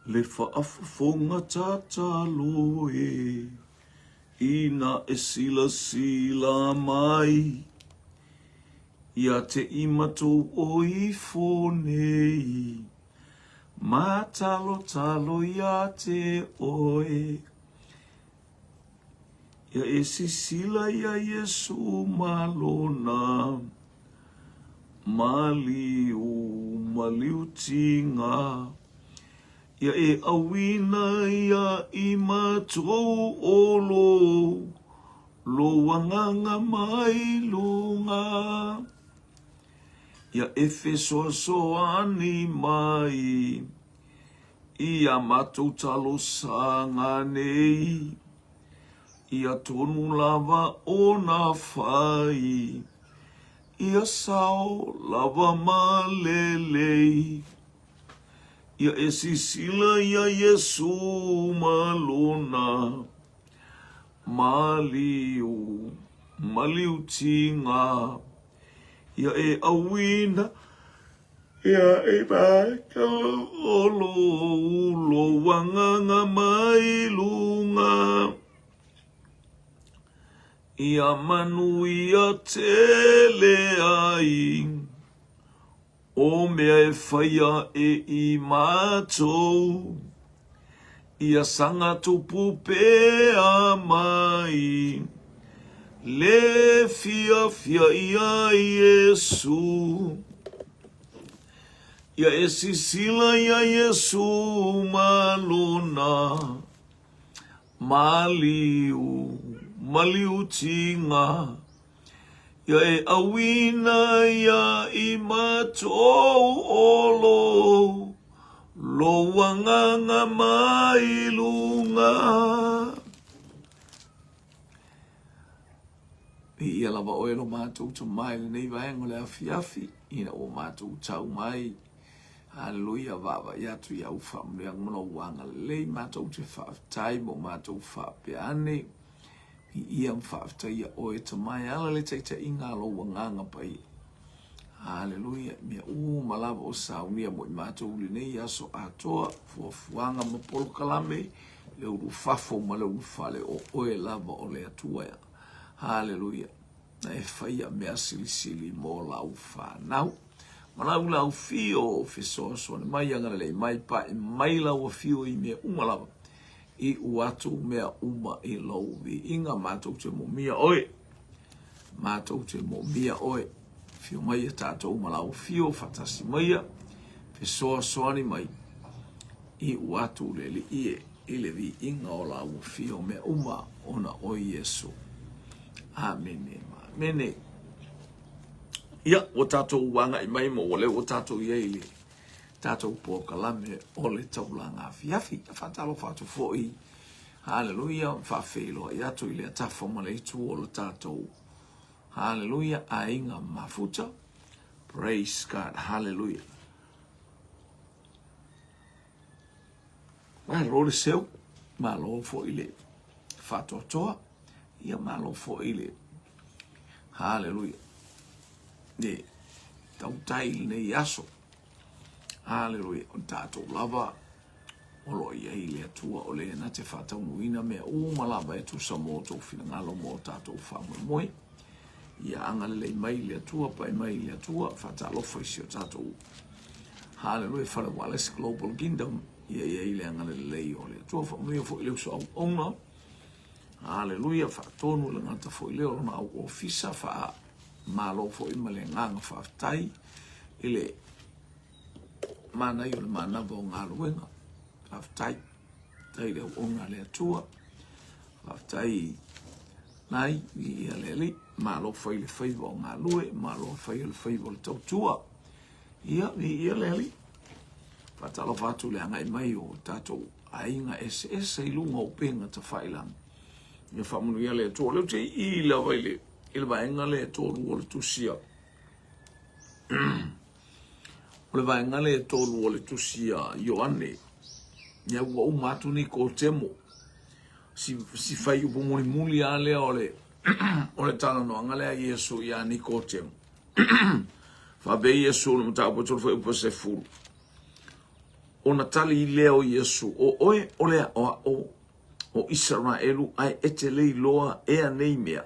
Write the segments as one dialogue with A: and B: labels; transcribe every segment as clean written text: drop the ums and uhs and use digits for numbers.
A: Le faafofoga tatalo e, ina e silasila mai ia te i matou o ifo nei, matalotalo ia te oe. Ia e sisila ia Iesu ma lona maliu, maliu tiga. Ia e auina ia i matou o lou, lou agaga mai luga. Ia e fesoasoani mai I a matou talosaga nei, ia tonu lava ona fai, ia sao lava ma lelei. Ia e sisila ia Iesu ma lona maliu, maliu tiga, ia e auina Ia i matou o lou lou agaga mai luga. Ia manuia tele ai o mea e whaia e i matou. Ia sanga tupu pea mai le fiafia ia Iesu. Ia e sisila ia Iesu ma lona maliu, maliu tiga. Ia e auina ia i matou o lou, lou agaga mai luga. Viia lava oe lo matou tama i lenei vaega o le afiafi, ina ua matou tau mai. Haleluia, vaavaai atu i au faamanuiaga ma lou agalelei, matou te faafetai mo matou faapea ane. Viia ma faafetaia oe Tama e ala le taitaiga a lou Agaga Paia. Haleluia, i mea uma lava o saunia mo i matou i lenei aso atoa, fuafuaga ma polokalame, le ulufafo ma le ulufale, o oe lava o le Atua ea. Haleluia, na e faia mea silisili mo lau fanau. Ma lau lau fio fesoasoani mai, agalelei mai, pae mai lau afio i mea uma lava. Iu atu mea uma i lou viiga, matou te moomia oe, matou te moomia oe. Afio mai e tatou ma lau afio, faatasi maia, fesoasoani mai, iu atu le Alii e i le viiga o lau afio mea uma ona oe Iesu. Amene ma amene. Ia, ua tatou agai mai ma ua lea ua tatou i ai i le tatou polokalame o le taulaga afiafi. E faatalofa atu foi, haleluia, faafeiloai atu i le atafa ma le itu o le tatou, haleluia, aiga mafuta. Praise God, haleluia. Malo le seu, malo foi le faatoatoa, ia malo foi le haleluia. Le tautai i lenei aso. Haleluia. O tatou lava o lo o i ai le Atua o le na te faataunuuina mea uma lava e tusa mo tou finagalo mo tatou faamoemoe. Ia agalelei mai le Atua, pai mai le Atua, faatalofa i si o tatou Haleluia Fale Wireless Global Kingdom. Ia i ai le agalelei o le Atua. Faamanuia foi le uso auauna. Haleluia, faatonu le gata foi lea o lona au ofisa, faa malo foi ma le agaga faafetai i le manaia o le manava o galuega. Faafetai. Faafetai i le auauna a le Atua. Faafetai nai i le Alii. Malo fai le faiva o galue, malo fai le faiva o le tautua. Ia, viia le Alii. Faatalofa atu le agai mai o tatou aiga eseese i luga o upega tafailagi. Ia faamanuia le Atua. O lea ou te ii lava i le, i le vaega lea e tolu o le tusi a o le vaega lea e tolu o le tusi a Ioane. Ia ua uma atu Nikotemo. Si, si fuaiupu mulimuli lava lea o le, o le talanoaga lea a Iesu ia Nikotemo. Faapea Iesu i le mataupu e 3 fuaiupu 10. Ona tali lea o Iesu, O oe o le aʻoaʻo o Isaraelu ae e te le iloa ea nei mea.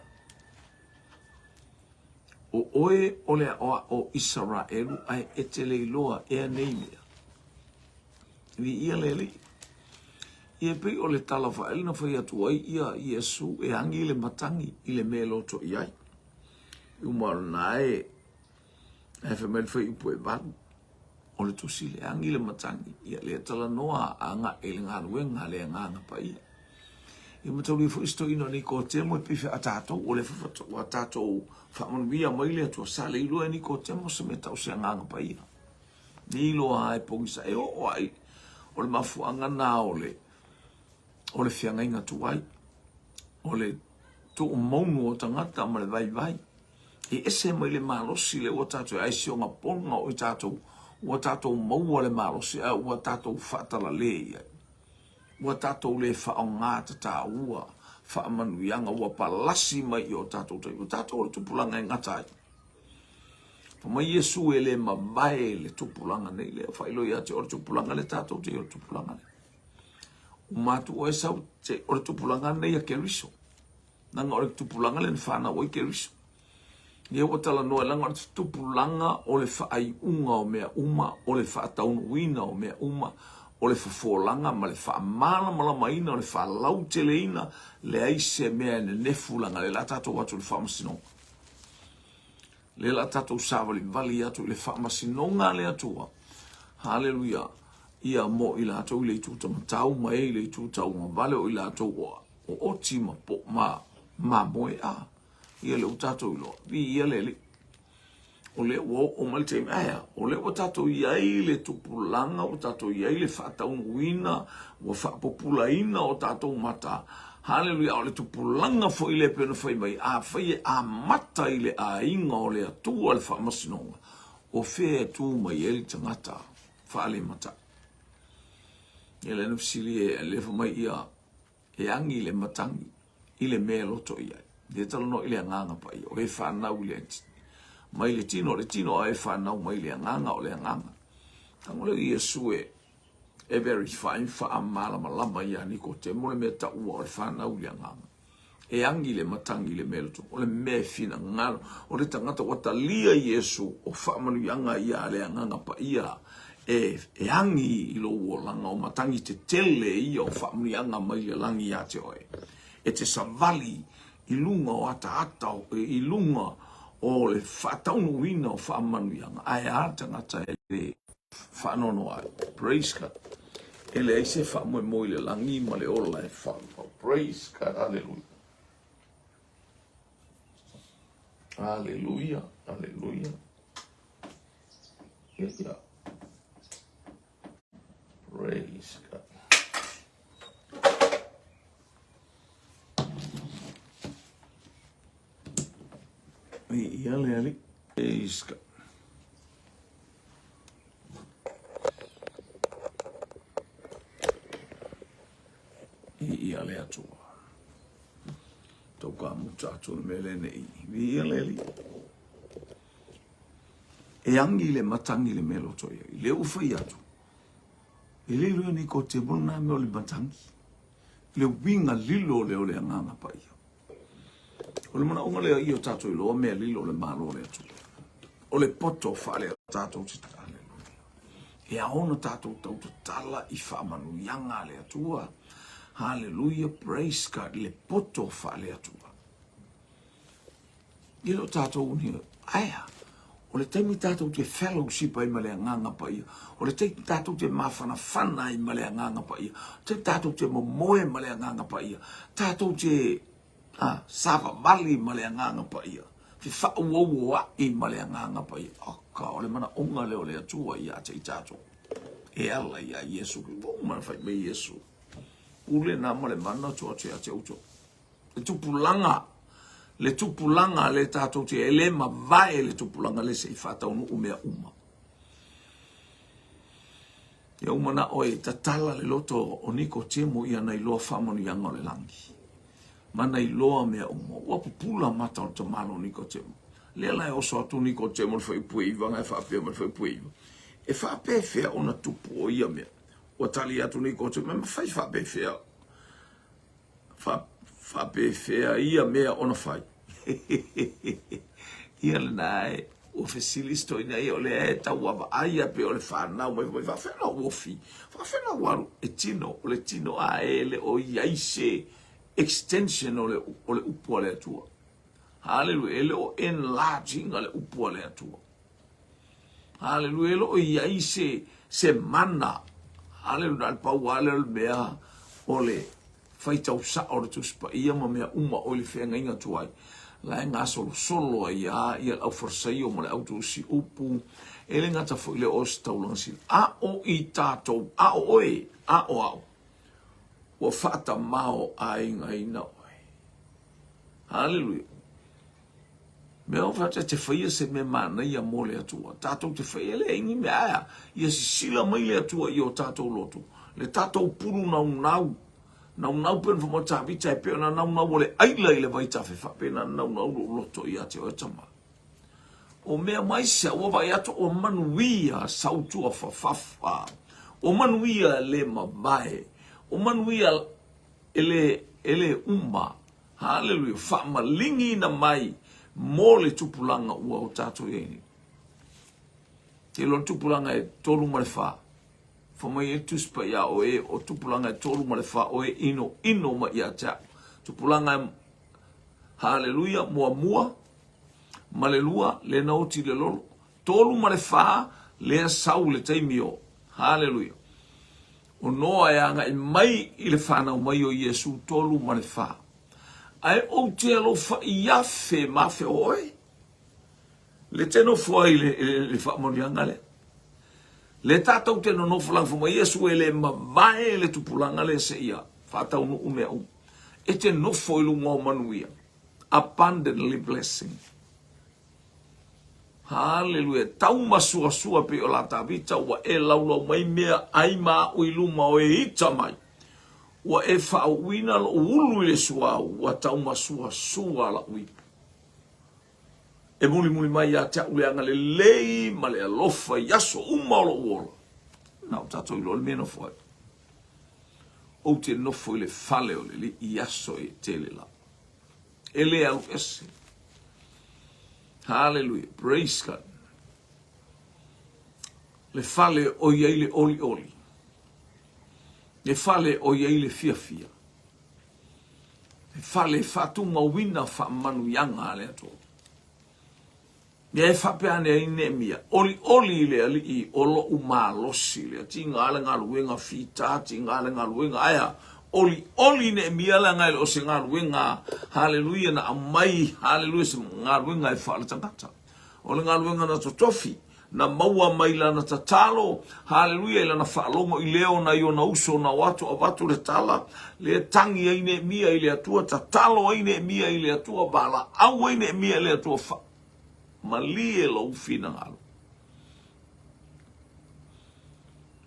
A: O oe o le aʻoaʻo o Isaraelu ae e te le iloa ea nei mea. Viia le Alii. Ia e pei o le tala faaele na fai atu ai ia Iesu e agi le matagi i le mea e loto i ai. I uma o lena e ae fai mai le fuaiupu e 8 o le tusi le agi le matagi, ia lea talanoa agai i le galuega a le Agaga Paia. Ia mataulia foi si toeaina o Nikotemo e pei a tatou, o lea foi ua tatou faamanuia mai le Atua, sa le iloa e Nikotemo se mea tau se Agaga Paia. Le iloa lava e pogisa e oo ai o le mafuaaga na o le o le feagaiga tuai, o le tuumaunu o tagata ma le vaivai. E ese mai le malosi lea ua tatou ai si ona pona o i tatou, ua tatou maua le malosi ae ua tatou faatalale i ai. Ua tatou le faaaoga tataua faamanuiaga ua palasi mai i o tatou taimi. O tatou o le tupulaga e gata ai. Fai mai Iesu e le mavae le tupulaga nei lea faailoa ia te oe le tupulaga lea tatou te i o le tupulaga lea. Uma atu oe sau te o le tupulaga nei a Keriso. Leaga o le tupulaga lea na fanau ai Keriso. Ia ua talanoa leaga o le tupulaga o le faaiuga o mea uma, o le faataunuuina o mea uma, o le fofolaga ma le faamalamalamaina, o le faalauteleina, leai se mea e nenefu leaga lea o le a tatou o atu i le faamasinoga. Lea o le a tatou savalivali atu i le faamasinoga a le Atua. Haleluia! Ia mo i latou i le itu tamatau ma e i le itu tauagavale o i latou o o oti ma po ma mamoe a. Ia lea ua tatou iloa. Viia le Alii. O lea ua oo mai le taimi, ae a? O lea ua tatou i ai le tupulaga, ua tatou i ai le faataunuuina, ua faapupulaina o tatou mata. Haleluia, a o le tupulaga foi lea pei ona fai mai, afai e amata i le aiga o le Atua le faamasinoga, o fea e tu mai ai le tagata faalematai? Ia lea na fesili e, lea fai mai ia, e agi le matagi i le mea e loto i ai. Lea talanoa i le Agaga Paia, o e fanau i le mai le tino o le tino, a e fanau mai le Agaga o le Agaga. Tago lea o Iesu e e verify, faamalamalama ia Nikotemo le mea taua o le fanau i le Agaga. E agi le matagi i le mea e loto, o le mea e finagalo, o le tagata ua talia Iesu o faamanuiaga ia a le Agaga Paia e, e agi i lou olaga, o matagi tetele ia o faamanuiaga mai le lagi ia te oe. E te savali i luga o ataata, i luga o le faataunuuina o faamanuiaga, ae a le tagata e le faanoanoa ai. Praise God. E leai se faamoemoe i le lagi ma le ola e faamau. Praise God. Hallelujah. Hallelujah. Hallelujah. Yeah, yeah. Praise God. Ia le Alii. Praise God. Viia le Atua. Tau ka muta atu le mea lenei. Viia le Alii. E agi le matangi le mea loto i ai. Le ua fai atu. E le iloa nei ko te mona mea o le matangi. Le uiga lilo lea o le Agaga Paia. O le manaoga lea ia o tatou iloa mea lilo o le Malo o le Atua. O le poto faale tatou te Aleluia. E ao ona tatou tautatala i faamanuiaga a le Atua. Hallelujah, praise God, le poto faale Atua. E le o tatou ni aea. O le taimi tatou te fellowship ai ma le Agaga Paia, o le taimi tatou te mafanafana ai ma le Agaga Paia, o le taimi tatou te momoe ma le Agaga Paia, tatou te savavali ma le Agaga Paia, fefaauouoa'i ma le Agaga Paia. Aka, o le manaoga lea o le Atua ia te i tatou. E ala iā Iesu, ua uma ona fai mai Iesu, pule na ma le mana tuu atu ia te outou. Le tupulaga, le tupulaga le tatou te e le mavae le tupulaga le se i faataunuu mea uma. Ia ua manao e tatala le loto o Nikotemo ia na iloa faamanuiaga o le lagi. Ma na iloa mea uma. Ua pupula mata o le tamalo o Nikotemo. Lea la e oso atu Nikotemo le fuaiupu e 9 na e faapea mai le fuaiupu e 9. E faapefea ona tupu o ia mea? Ua tali atu nei kote, me mafai faapefea, faapefea ia mea ona fai. Ia lena e, ua fesili si toeaina ia, o lea e tau vaavaai a pei o le fanau mai fai mai, faafefea ona ou ofi, faafefea ona ou alu, e tino, o le tino a e le o i ai se extension o le, o le upu a le Atua. Haleluia, e le o enlarge ina le upu a le Atua. Haleluia, e le o i ai se, se mana. Haleluia, na o le pau lava lea o le mea o le faitau sao o le Tusi Paia ma mea uma o i le feagaiga tuai. La e gasolosolo ai lava ia le Aufarisaio ma le Autusi upu, e le gata foi i le o se taulaga sili. A o i tatou, a o oe, a o au, ua faatamaoaigaina oe. Haleluia. Mea o faapea te faia se mea manaia mo le Atua. Tatou te faia le ni mea aea. Ia sisila mai le Atua i o tatou loto. Le tatou pulu naunau. Naunau pe na whamau Tavita e pe ona naunau o le aila i le vaitafe faapena na naunau lou loto ia te oe tama. O mea mai se ua vai atu o manuia sautua fafafa. O manuia le mavae. O manuia e le, e le uma. Haleluia! Faamaligiina mai mo le tupulaga ua o tatou i ai nei. Te iloa le tupulaga e 3 ma le 4. Fai mai ai le Tusi Paia o e o tupulaga e 3 ma le 4 o e inoino mai ia te au. Tupulaga e Haleluia muamua ma le lua le na oti le lolo. 3 ma le 4 lea sau le taimi o Haleluia. O Noa e agai mai i le fanau mai o Iesu 3 ma le 4. Ae ou te alofa i afe ma afe o oe. Le te nofo ai le, le, le faamanuiaga lea. Le tatou te nonofo langa fai mai Iesu e le mavae le tupulaga lea seia faataunuu mea uma. E te nofo i luga o manuia. Abundantly blessing. Haleluia! Taumasuasua pei o la Tavita ua e laulau mai mea ai ma aʻu i luma o e ita mai. Ua e faauuina loʻu ulu i le suauu, ua taumasuasua laʻu ipu. E mulimuli mai ia te aʻu le agalelei ma le alofa i aso uma o loʻu ola. Na o tatou iloa le mea e nofo ai. Ou te nofo i le fale o le Alii i aso e tele lava. E le alu ese. Hallelujah. Praise God. Le fale o i ai le olioli. Le fale o i ai le fiafia. Le fale e faatumauina faamanuiaga a le Atua. Mea e faapea ane ai Neemia, Olioli i le Alii o loʻu malosi lea, tiga le galuega fita, tiga le galuega, ae a? Olioli Neemia leaga e le o se galuega, haleluia, na aumai, haleluia, se galuega e faaletagata. O le galuega na totofi, na maua mai lana tatalo, haleluia, i lana faalogo i leo nai ona uso na o atu avatu le tala, lea tagi ai Neemia i le Atua, tatalo ai Neemia i le Atua, valaau ai Neemia i le Atua, fa Malie lou finagalo.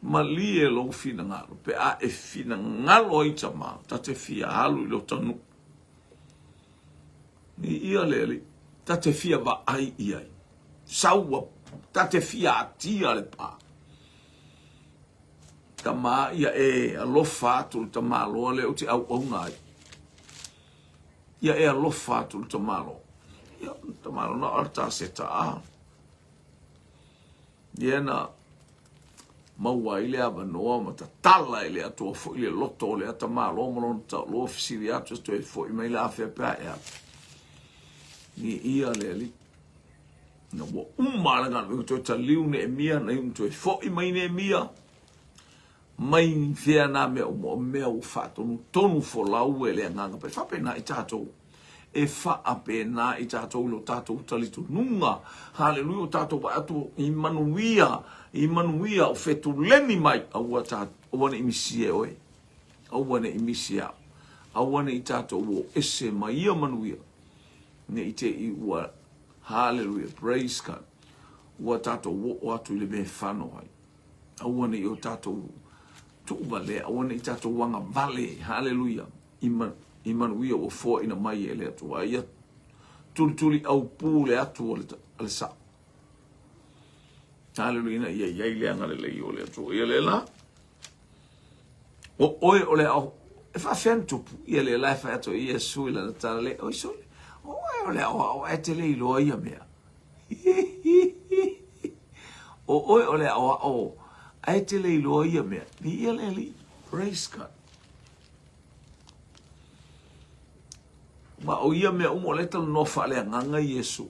A: Malie lou finagalo pe a e finagalo ai tama, ta te fia alu i lota nuu. Ni ia le Alii, ta te fia vaai i ai. Sau ua, ta te fia atia le pa. Tama ia e alofa atu le tamaloa lea ou te auauna ai. Ia e alofa atu le tamaloa. Ia, le tamaloa na o Aritaseta a. Ia na maua ai le avanoa ma tatala i le Atua foi le loto o lea tamaloa ma lona taaloa fesili atu e toe foi mai la afea pe a e alu. Ni ia le Alii. Na ua uma le galuega toe taliu Neemia, na iu toe foi mai Neemia. Mai fea nā mea uma, o mea ua faatonutonu folau e le Agaga Paia. E faapena i tatou. E faapena i tatou i lo tatou talitonuga. Haleluia, o tatou vaai atu i manuia, i manuia o fetuleni mai. Aua ta, aua ne i misi e oe. Aua ne i misi e au. Aua ne i tatou o ese mai ia manuia. Ne i te i ua, haleluia, praise God. Ua tatou oo atu i le mea e fano ai. Aua ne i o tatou tuuvale, aua ne i tatou agavale, haleluia, i, ma, i manuia ua foaina mai e le Atua. Ia tulituli aupū le atu o le, a le sao. Haleluia, ina ia i ai le agalelei o le Atua. Ia le la. O oe o le ao, e faafefea ona tupu? Ia lea la e fai atu ai Iesu i lana tala le, Oi sole, o oe o le aoao ae e te le iloa ia mea. O oe o le aoao ae e te le iloa ia mea. Viia le Alii. Praise God. Ma o ia mea uma o lea e talanoa faaleagaga Iesu.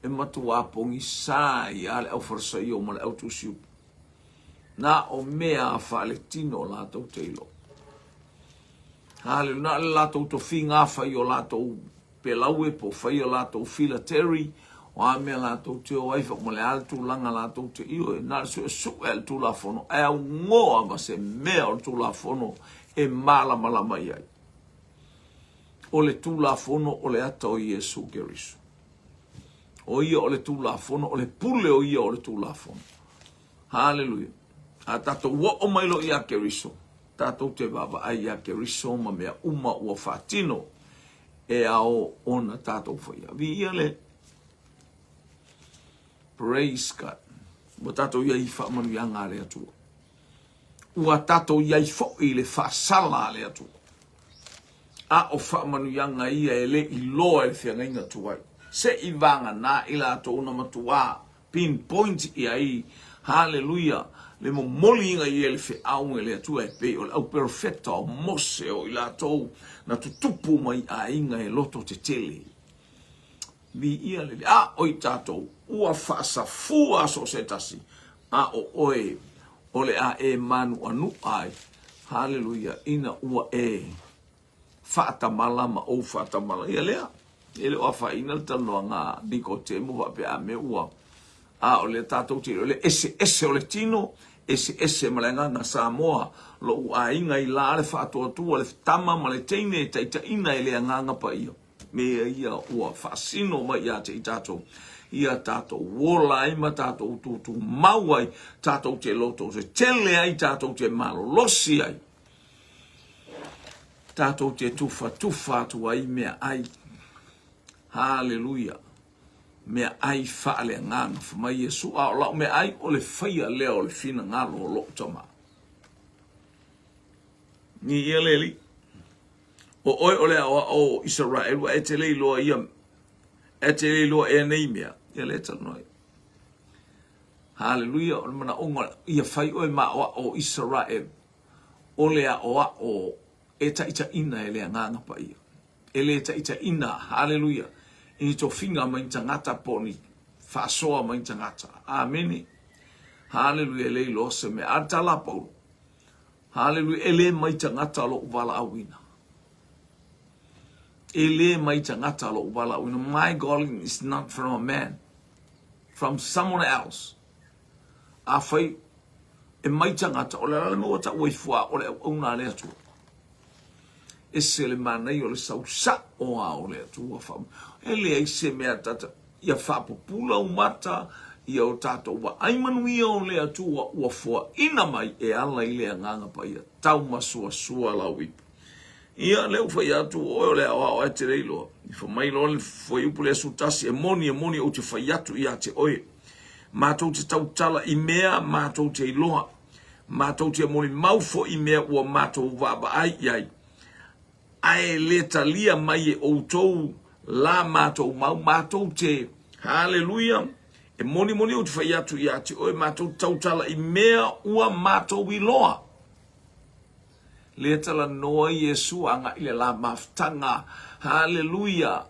A: E matuā pogisa ai lava le aufalesaio ma le autusiupu. Na o mea faaletino latou te iloa. Haleluia, na o le latou tofiga fai o latou pelaue po o fai o latou filateri, o a mea latou te o ai ma le a le tulaga latou te ioe, na o le suesue a le Tulafono, ae augoa ma se mea o le Tulafono e malamalama i ai. O le Tulafono o le ata o Iesu Keriso. O ia o le Tulafono, o le pule o ia o le Tulafono. Haleluia. A tatou oo mai loa ia Keriso, tatou te vaavaai ia Keriso ma mea uma ua faatino e ao ona tatou faia. Viia le Praise God. Ua tatou i ai i faamanuiaga a le Atua. Ua tatou i ai foi i le faasala a le Atua. A o faamanuiaga ia e le iloa e le feagaiga tuai. Se i vagana i latou na matuā pinpoint i ai, haleluia, le momoliina i ai le feau e le Atua e pei o le auperofeta o Mose o i latou na tutupu mai i aiga e loto tetele. Viia le Alii. A o i tatou, ua faasafua so o se tasi, a o oe o le a e mānuʻanuʻa ai, haleluia, ina ua e faatamala ma ou faatamala. Ia lea, e le o afaina le talanoaga a Nikotemo faapea a mea ua, a o lea tatou te iloa le eseese o le tino, eseese ma le agaga Samoa, lo'u aiga i la le faatuatua le tama ma le teine e taitaiina e le Agaga Paia. Mea ia ua faasino mai ia te i tatou, ia tatou ola ai ma tatou tutumau ai, tatou te loto tetele ai, tatou te malolosi ai, tatou te tufatufa atu ai meaai. Haleluia! Meaai faaleagaga. Fai mai Iesu, a o lau meaai, o le faia lea o le finagalo o lou Tama. Viia le Alii. O oe o le aoao o Isaraelu, ua e te le iloa ia, e te le iloa ea nei mea. Ia lea e talanoa ai. Haleluia, o le manaoga ia fai oe ma aoao o Isaraelu, o le aoao e taitaiina e le Agaga Paia. E le taitaiina, haleluia, i ni tofiga mai ni tagata po o ni faasoa mai ni tagata. Amene. Haleluia, e le iloa se mea. A le tala a Paulo, Haleluia, e le mai tagata loʻu valaauina. E le mai tagata loʻu valaauina. My calling is not from a man, from someone else. Afai e mai tagata, o le a le mea ua taua i fua o le auauna a le Atua. Ese le manaia o le sau sao a o le Atua. E leai se mea tata ia faapupula ou mata ia o tatou vaai manuia o le Atua ua foaina mai e ala i le Agaga Paia taumasuasua lau ipu. Ia, lea ua fai atu o oe o le aoao ae te le iloa. I fai mai loa le fuaiupu lea 11, e moni, e moni ou te fai atu ia te oe, matou te tautala i mea matou te iloa, matou te molimau foi i mea ua matou vaavaai i ai, ae le talia mai e outou la matou mau, matou te, haleluia, e monimoni ou te fai atu ia te oe, matou te tautala i mea ua matou iloa. Le talanoa Iesu agai le la mafutaga, haleluia,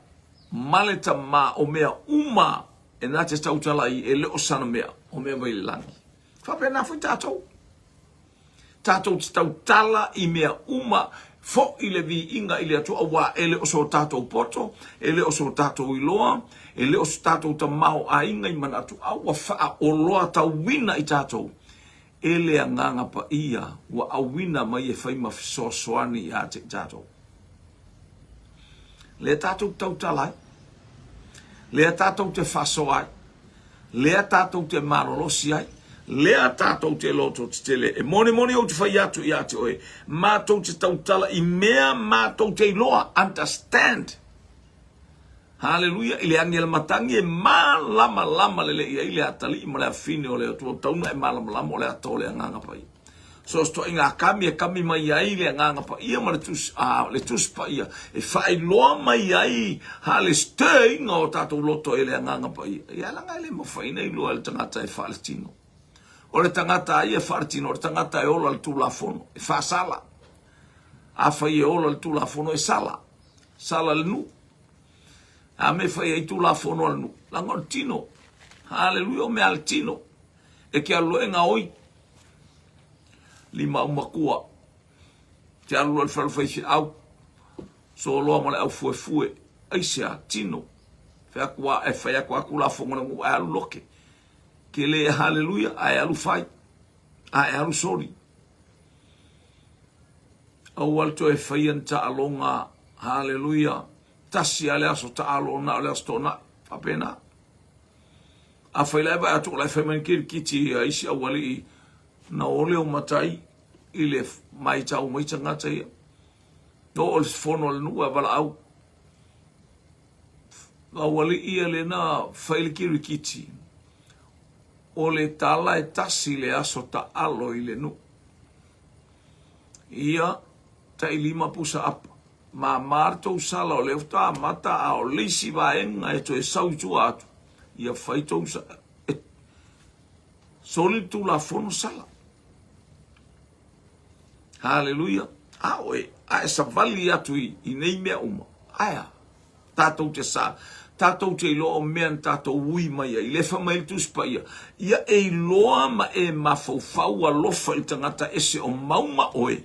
A: ma le Tama o mea uma e na te tautala ai, e le o sana mea, o mea mai le lagi. Faapena foi tatou. Tatou te tautala i mea uma, foʻi le viiga i le Atua, auā e le o so tatou poto, e le o so tatou iloa, e le o so tatou tamaoaiga i manatu, a ua faaoloatauina i tatou e le Agaga Paia ua auina mai e fai ma fesoasoani ia te i tatou. Lea tatou te tautala ai, lea tatou te faasoa ai, lea tatou te malolosi ai, lea tatou te loto tetele. E monimoni ou te fai atu ia te oe, matou te tautala i mea matou te iloa, understand. Haleluia, i le agiala matangi e malamalama lelei ai le atalii ma le afine o le Atua, tauna e malamalama o le ata o le Agaga Paia. So o se toaiga kami e kami mai ai le Agaga Paia ma le Tusi, a, le Tusi Paia, e faailoa mai ai ha le stirring o tatou loto e le Agaga Paia. Ia leaga e le mafai ona iloa e le tagata e faaletino. O le tagata a ia e faaletino, o le tagata e ola le Tulafono, e faasala. Afai e ola le Tulafono, e sala. Sala le nuu. A mea e fai ai Tulafono a le nuu? Leaga o le tino. Haleluia, o mea a le tino. E ke alu loa e gaoi. Lima au matua. Te alu loa i le fale faifeau. Soloa ma le au fuefue. Aisea, tino. Fai atu a, e fai atu a Tulafono a le nuu ae alu loke. Ke le haleluia, ae alu fai. Ae alu soli. Aua le toe faia ni taaloga, haleluia, tasi lava le aso taalo na o le aso Toonai, faapena. Afai la e vaai atu o la e fai mai ni kirikiti a isi aualii, na o leo matai i le maitau mai tagata ia. Na oo le fono a le nuu ae valaau. Aualii ia lena fai le kirikiti, o le tala e tasi le aso taalo i le nuu. Ia, tai lima pusa apa. Māmā le tou sala o lea faatoa amata a o le isi vaega e toe sau i tua atu, ia fai tou sala. E soli le tulafono sala. Haleluia. A oe, a e savali atu i, i nei mea uma. Aea. Tatou te sa, tatou te iloa o mea na tatou ui mai ai. Le fai mai le Tusi Paia, ia e iloa ma e mafaufau alofa i le tagata ese o mau ma oe.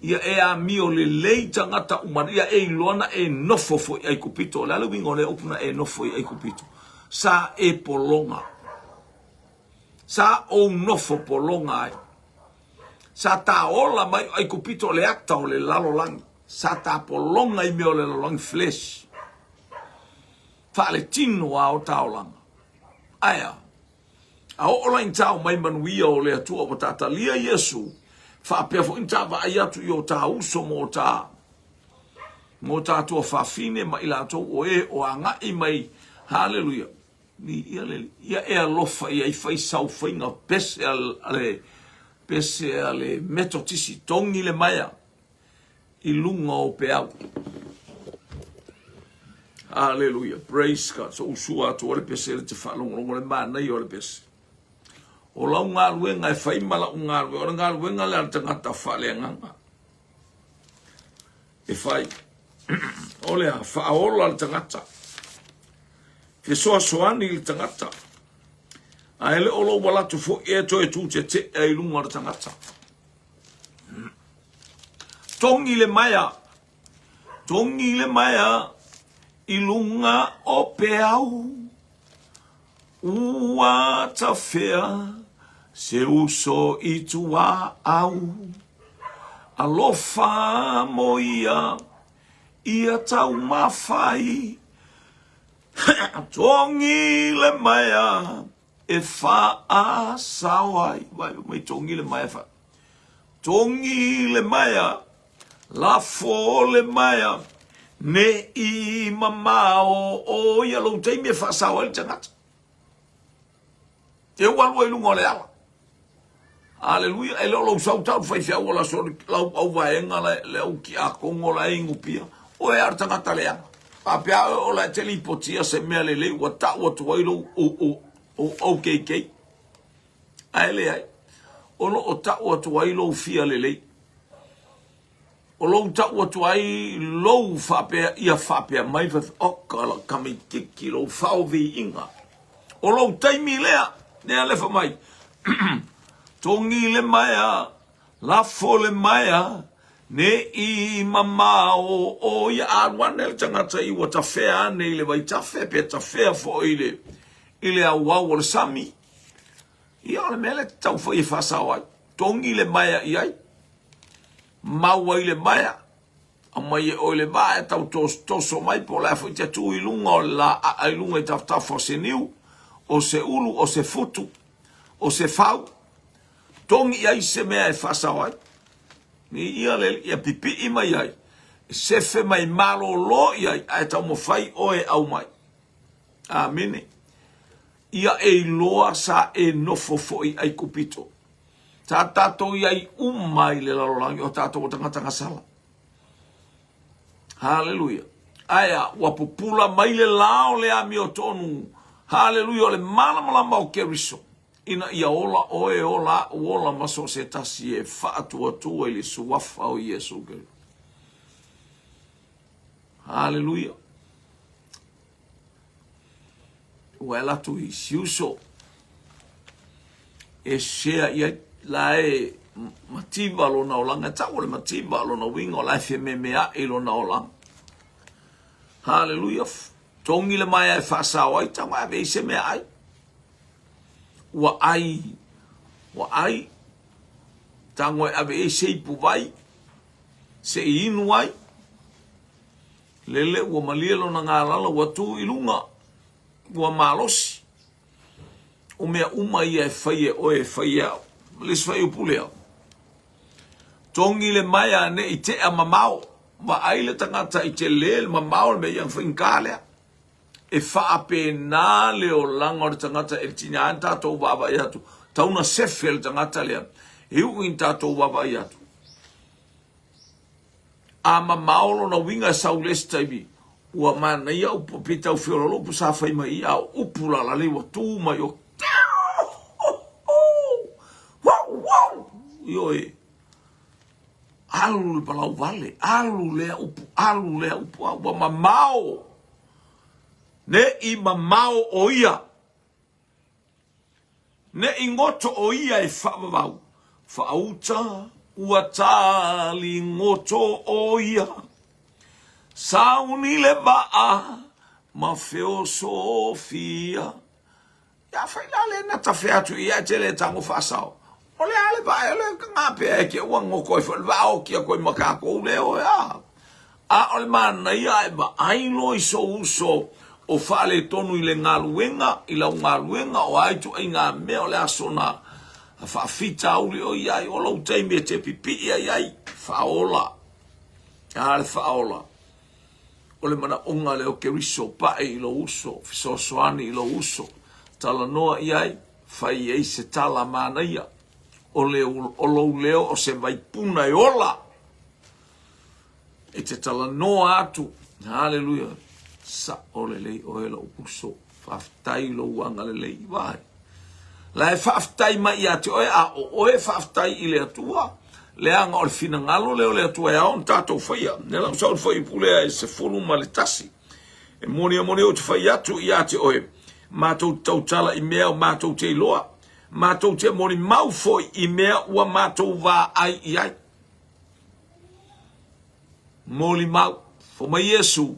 A: Ia e amio lelei tagata uma, ia e iloa na e nofo foi i Aikupito. O le a le uiga o lea upu na e nofo i Aikupito? Sa e pologa. Sa ou nofo pologa ai. Sa ta ola mai o Aikupito o le ata o le lalolagi. Sa ta pologa i mea o le lalolagi flesh. Faaletino a o ta olaga. Aea. A oo la ina tau mai manuia o le Atua ua ta talia Iesu, faapea foi na ta vaai atu i o ta uso ma o ta ma o ta tuafafine ma i latou o e o agai mai. Haleluia. Viia le Alii. Ia e alofa i ai fai sau faiga pese a le pese a le Metotisi, togi le maea i luga o peau. Haleluia. Praise God. So usua atu o le pese le te faalogologo le manaia o le pese. O lau galuega e fai ma lau galuega, o le galuega lea a le tagata faaleagaga. E fai. O le a faaola le tagata. Fesoasoani i le tagata. Ae le o lou alatu foi e toe tutetea i luga o le tagata. Togi le maea. Togi le maea i luga o peau. Ua tafea se uso i tua au. Alofa mo ia, ia taumafai. Togi le maea e faasao ai. Vai mai togi le maea fa. Togi le maea, lafo le maea, ne i mamao o ia lou taimi e faasao ai le tagata. E ua alua i luga o le ala. Aleluia. E le o lou sau tau faifeau o la soli lau au vaega la le au kiakono la e inupia. Oe a o le tagata leaga. Faapea oe o la e te lipotia se mea lelei ua tau atu ai lou OKK. Ae leai. O lo o tau atu ai lou fia lelei. O lou tau atu ai lou faapea ia faapea mai oka la tamaititi lou faoviiga. O lou taimi lea, lea le fai mai, togi le maea, lafo le maea, ne i mamao o ia alu ane le tagata i ua tafea ane i le vaitafe pe tafea foi i le, i le auau o le sami. Ia o le mea lea e tatau foi e faasao ai. Togi le maea i ai. Mau ai le maea, aumai e oe le vaa e tau tosotoso mai po o le a foi te tu i luga o le laa'a i luga i tafatafa o se niu, o se ulu, o se futu, o se fau. Togi i ai se mea e faasao ai. Viia le Alii, ia pipii mai ai, e sefe mai malōlō i ai, ae taumafai oe e aumai. Amene. Ia e iloa sa e nofo foi i Aikupito. Sa tatou i ai uma i le lalolagi o tatou o tagata gasala. Haleluia. Ae a, ua pupula mai le la o le amiotonu. Haleluia, o le malamalama o Keriso, ina ia ola oe, ola a'u, ola ma so o se tasi e faatuatua i le Suafa o Iesu Keriso. Haleluia. Ua e alu atu i si uso e share i ai la e mativa lona olaga, e tau o le mativa lona uiga o la e fememeaʻi lona olaga. Haleluia. Togi le maea e faasao ai, tago e ave i se mea ai. Ua ai, ua ai, tago e ave i se ipu vai, se i inu ai. Lele ua malie lona galala ua tu i luga, ua malosi. O mea uma ia e fai e oe e fai e au. Ma le isi fuaiupu lea, togi le maea ne i tea mamao, vaai le tagata i tele le mamao le mea ia faigata lea. E faapena le olaga o le tagata e tiga ai tatou vaavaai atu, tau na sefe le tagata lea, e ui ina tatou vaavaai atu. A mamao lona uiga e sau le isi taimi, ua manaia upu pei tau feololo upu sa fai mai i a o upu lalale ua tu mai o Ioe, alu le palau vale, alu lea upu, alu lea upu, a ua mamao, ne i mamao o ia. Ne i goto ʻo ia e faavavau, faauta ua tali goto ʻo ia. Sauni le vaa ma feosofia. Ia afai la le na tafe atu ia e tele e tago faasao. O le a le vaa e le gapea e ke ua goto ai foi le vaa oki atu ai ma kākou leo e a. A o le manaia ae vaai loa i sou uso o faaletonu i le galuega, i lau galuega, o a ituaiga mea o le aso na faafitauli o i ai, o lou taimi e te pipii ai ai, faaola. A le faaola? O le manaoga lea o Keriso, pai i lou uso, fesoasoani i lou uso, talanoa i ai, fai i ai se tala manaia. O, le, o lou leo o se vaipuna e ola. E te talanoa atu. Haleluia. Sao lelei oe lou uso. Faafetai lou agalelei. Vai. La e faafetai mai ia te oe, a o oe e faafetai i le Atua. Leaga o le finagalo lea o le Atua e ao ona tatou faia. Lea la ua sau le fuaiupu lea e 11. E moni a moni ou te fai atu ia te oe, matou te tautala i mea o matou te iloa, matou te molimau foi i mea ua matou vaai i ai. Molimau. Fai mai Iesu,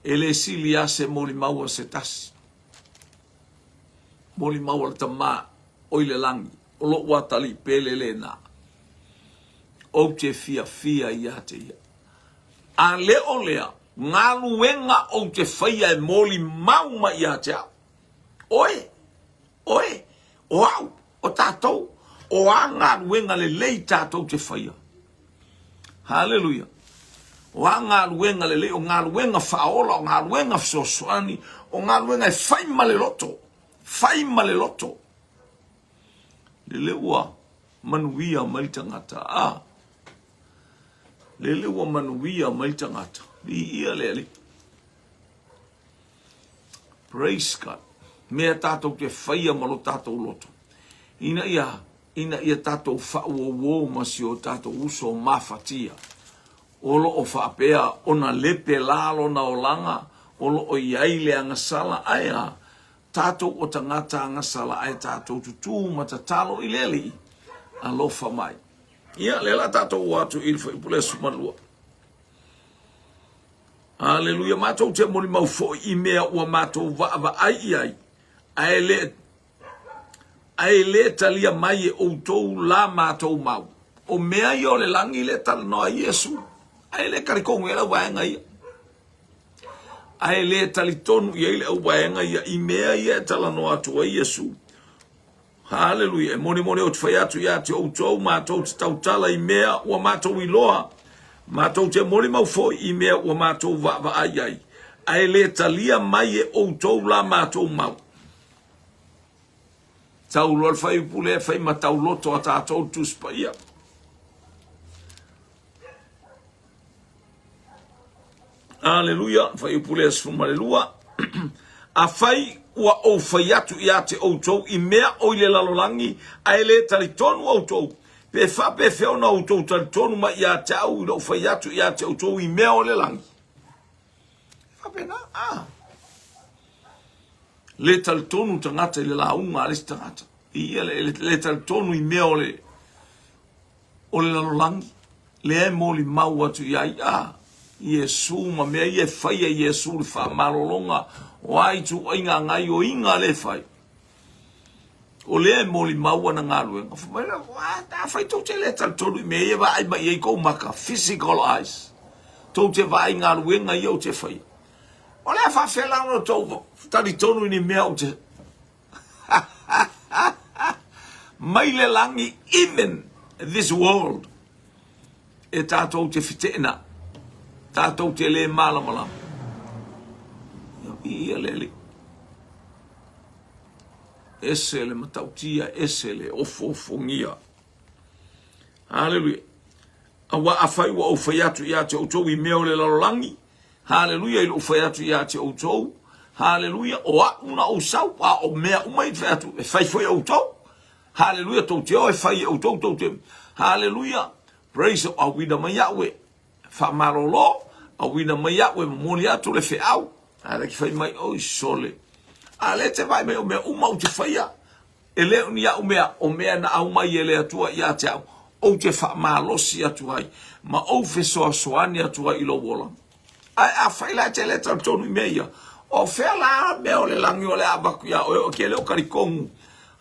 A: e le sili lava se molimau a se tasi. Molimau a le Tama o i le lagi, o lou atalii pele lena. Ou te fiafia ia te ia. A le o lea, galuega ou te faia e molimau mai ia te au. Oe, Oe, o au, o tatou, o a galuega lelei tatou te faia. Haleluia. O a galuega lelei, o galuega faaola, o galuega fesoasoani, o galuega e fai ma le loto, fai ma le loto. Lele ua manuia mai le tagata. Ah. Lele ua manuia mai le tagata. Viia le Alii. Praise God. Mea tatou te faia ma lo tatou loto. Ina ia, ina ia tatou faauouo ma si o tatou uso mafatia. O lo o faapea ona lepe la lona olaga, o lo o i ai le agasala, ae a, tatou o tagata agasala ae tatou tutū ma tatalo i le Alii, alofa mai. Ia, lea la tatou o atu i le fuaiupu le 12. Aleluia, matou te molimau foi i mea ua matou vaavaai i ai, ae le, ae le talia mai e outou la matou mau. O mea ia o le lagi le talanoa ai Iesu, ae le talitonu i ai le auvaega ia. Ae le talitonu i ai le auvaega ia i mea ia e talanoa atu ai Iesu. Haleluia! E molimoli ou te fai atu ia te outou, matou te tautala i mea ua matou iloa, matou te molimau foi i mea ua matou vaavaai ai, ae le talia mai e outou la matou mau. Tau loa le fuaiupu lea e fai ma tauloto a tatou le Tusi Paia. Aleluia, fuaiupu lea 12. Afai ua ou fai atu ia te outou i mea o i le lalolagi, ae le talitonu outou, pe faapefea ona outou talitonu mai ia te au i lou fai atu ia te outou i mea o le lagi? E faapena, a. Le talitonu tagata i le lauga a le isi tagata. I ia le, le talitonu i mea o le, o le lalolagi, lea e molimau atu i ai, a, Iesu ma mea ia e faia Iesu le faamalologa, o a ituaiga gaioiga lea e fai. O lea e molimau ana galuega. Fai mai lea, afai tou te le talitonu i mea ia e vaai mai i ai kou maka, physical eyes, tou te vaai i galuega ia ou te faia. O le a faafefea la ona tou talitonu i ni mea ou te mai le lagi even this world e tatou te feteena tatou te le malamalama ia le alii ese le matautia ese le ofoofogia haleluia aua afai ua ou fai atu ia te outou i mea o le lalolagi Haleluia i lou fai atu ia te outou. Haleluia, o a'u na ou sau, a o mea uma i fai atu, e fai foi e outou. Haleluia, tou te o e fai e outou, tou te... Haleluia, praise, auina mai a'u e faamalolo, auina mai a'u e momoli atu le feau. A lea ke fai mai, oi sole, a lea te vaai mai o mea uma ou te faia, E le o ni a'u mea, o mea na aumai e le Atua ia te au, ou te faamalosi atu ai, ma ou fesoasoani atu ai i lou olaga. Ae afai la e te le talitonu i mea ia, o fea la mea o le lagi o le a avatu iā oe, o ke le o talitonu,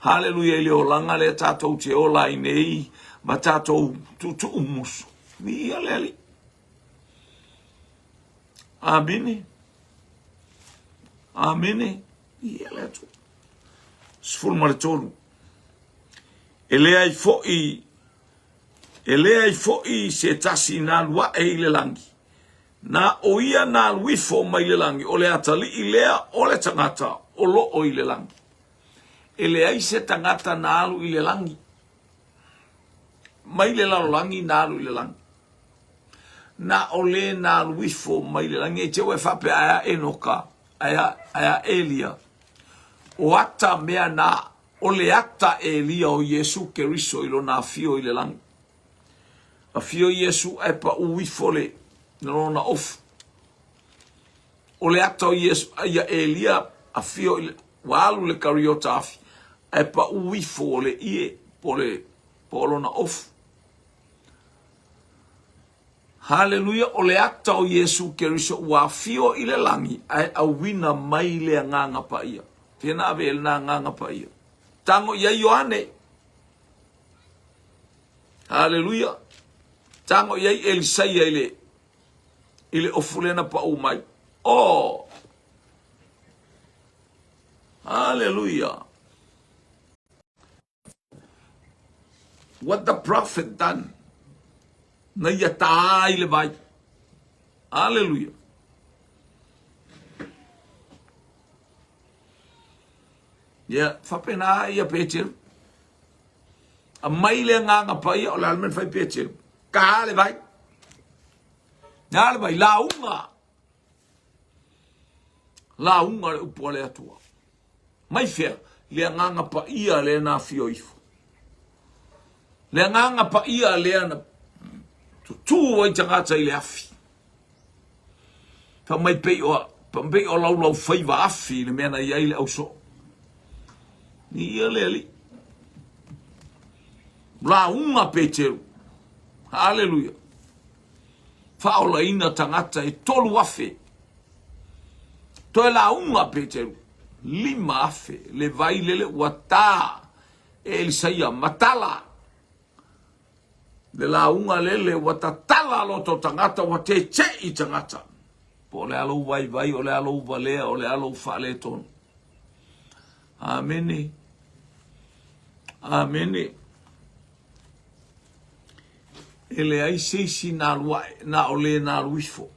A: haleluia, i le olaga lea tatou te ola ai nei, ma tatou tuutuu musu. Viia le Alii. Amene. Amene. Viia le Atua. 13. E leai foi e leai foi se tasi na alu ae i le lagi, na o ia na alu ifo mai le lagi, o le atalii lea o le tagata o loo i le lagi. E leai se tagata na alu i le lagi, mai le lalolagi na alu i le lagi. Na o le na alu ifo mai le lagi, e te ua e faapea ae a Enoka, ae a, ae a Elia. O ata mea na, o le ata Elia o Iesu Keriso i lona afio i le lagi. Afio Iesu ae paʻu ifo le lona ofu. O le ata o Iesu, ia Elia afio i le, ua alu le kariota afi, ae paʻu ifo o le ie po le, po o lona ofu. Haleluia, o le ata o Iesu Keriso ua afio i le lagi ae auina mai le Agaga Paia. Fea na ave e lena Agaga Paia? Tago i ai Ioane. Haleluia. Tago i ai Elisaia i le i le ofu lea na paʻu mai. Oh! Haleluia. What the prophet done? Na ia tā ai le vai. Aleluia. Ia, faapena ia Peteru. A mai le agaga paia o le a le mea na fai Peteru. Ka le vai. Ka le vai, lauga. Lauga le upu a le Atua. Mai fea? Le Agaga Paia lea na afio ifo. Le Agaga Paia lea na tutū ai tagata i le afi. Fa mai pei o, pei o laulau faiva afi le mea na i ai le ausoo. Ia le alii. Lauga Peteru. Haleluia. Faaolaina tagata e 3,000. Toe lauga Peteru, 5,000 le vai lele ua tā e Elisaia matala. Le lauga lele ua tatala loto tagata, ua tete'i tagata. Po o le a lou vaivai, o le a lou valea, o le a lou faaletonu. Amene. Amene. E leai se isi na alu ae, na o le na alu ifo.